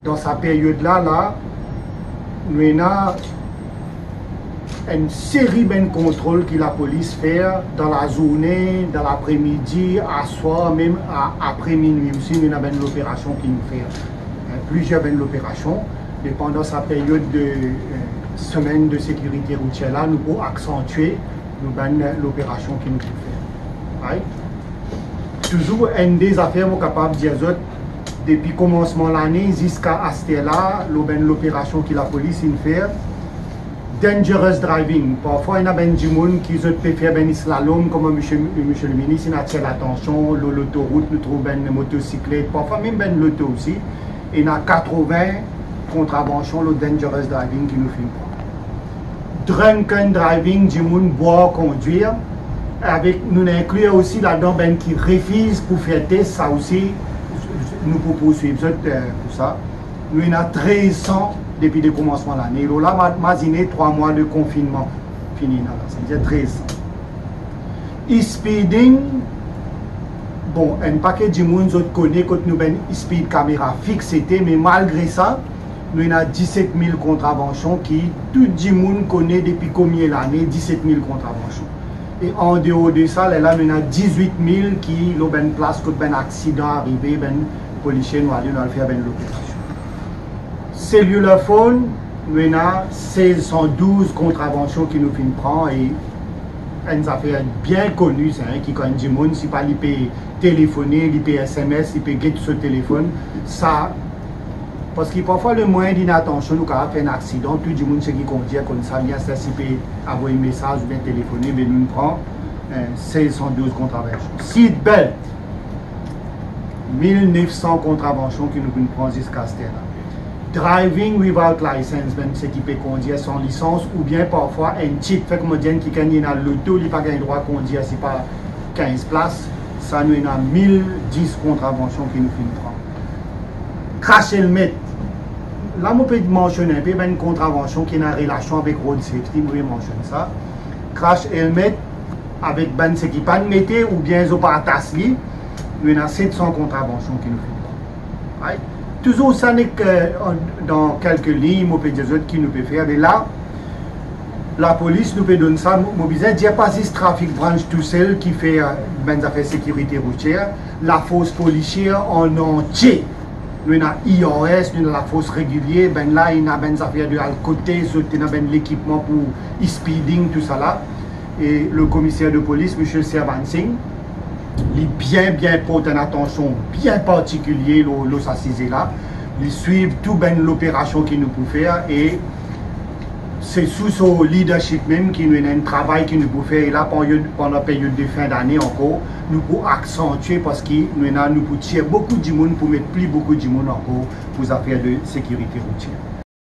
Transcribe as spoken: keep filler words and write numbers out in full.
Dan sa peryod la, la, nou ena enn seri bann kontrol ki lapolis fer dan lazourne, dan lapre-midi, aswar, mem a-, apre minwi osi, nou ena bann loperasion ki nou fer. Eh, plizier bann loperasion, me pandan sa peryod de, eh, semenn de sekirite routier la, nou pou aksantie nou bann loperasion ki nou pou fer. Right? Touzour enn de zafer mo kapav dir zot, depi komansman lane ziska aster la, lor bann loperasion ki lapolis inn fer, dangerous driving. Parfwa, ena bann dimoun ki zot pe fer bann slalom, kouma misie, misie leminis inn atir latansion, lor lotorout, nou trouv bann motosiklet, parfwa mem bann loto osi. Ena katrovin kontravansion lor dangerous driving ki nou finn pran. Drunken driving, dimoun bwar kondwir, avek, nou inn inklir osi ladan bann ki refiz pou fer tes, sa osi, nou pou pourswiv zot, eh, pou sa. Nou ena trez san depi de komansman lane. Lor la, ma-, mazine trwa mwa de konfinnman fini ena la, savedir trez san. Speeding, bon, enn paket dimoun zot kone kot nou bann speed kamera fix ete, me malgre sa, nou ena diset mil kontravansion ki tou dimoun kone depi komie lane, diset mil kontravansion. E andeor de sa, lerla nou ena dizwit mil ki lor bann plas kot bann aksidan arive, bann polisie nou ale, nou al fer bann loperasion. Cellular phone, nou ena sez san douz kontravansion ki nou finn pran, e enn zafer bien koni sa, hein, ki kan enn dimoun, si pa li pe telefone, li pe S M S, li pe get so telefonn, sa, parski parfwa le moindre inatansion nou kapav fer enn aksidan, tou dimoun seki kondir konn sa, bien sir, si pe avoy mesaz oubien telefone, be nou pran, eh, sez san douz kontravansion. Seat belt, mil nef san kontravansion ki nou finn pran ziska aster la. Driving without license, bann seki pe kondir san lisans, oubien parfwa enn chip, fer kouma dir enn kikenn ena loto, li pa gagn drwa kondir si pa kinz plas, sa nou ena mil dis kontravansion ki nou finn pran. Crash helmet, la mo pe mansionn enpe bann kontravansion ki ena relasion avek road safety, mo pe mansionn sa. Crash helmet, avek bann seki pa'nn mete oubien zot pa atas li, nou ena set san kontravansion ki nou finn pran. Right? Touzour sa nek, eh, an, dan kelke lign, mo pe dir zot ki nou pe fer, me la, lapolis nou pe donn sa, mo, mo bizin dir pa zis traffic branch tousel ki fer, eh, bann zafer sekirite routier, lafors polisie an antie. Nou ena I R S, nou ena lafors regilie, bann la ena bann zafer de al kote, zot ena bann lekipman pou speeding, tousala. E le komiser de polis, misie Servan Singh, li bien, bien port enn atansion bien partikilie lor, lor sa size la. Li swiv tou bann loperasion ki nou pou fer e se sou so leadership mem ki nou ena enn travay ki nou pou fer. E la, pandan, pandan peryod de fin dane ankor, nou pou aksantie parski nou ena, nou pou tir boukou dimoun pou met pli boukou dimoun ankor pou zafer de sekirite routier.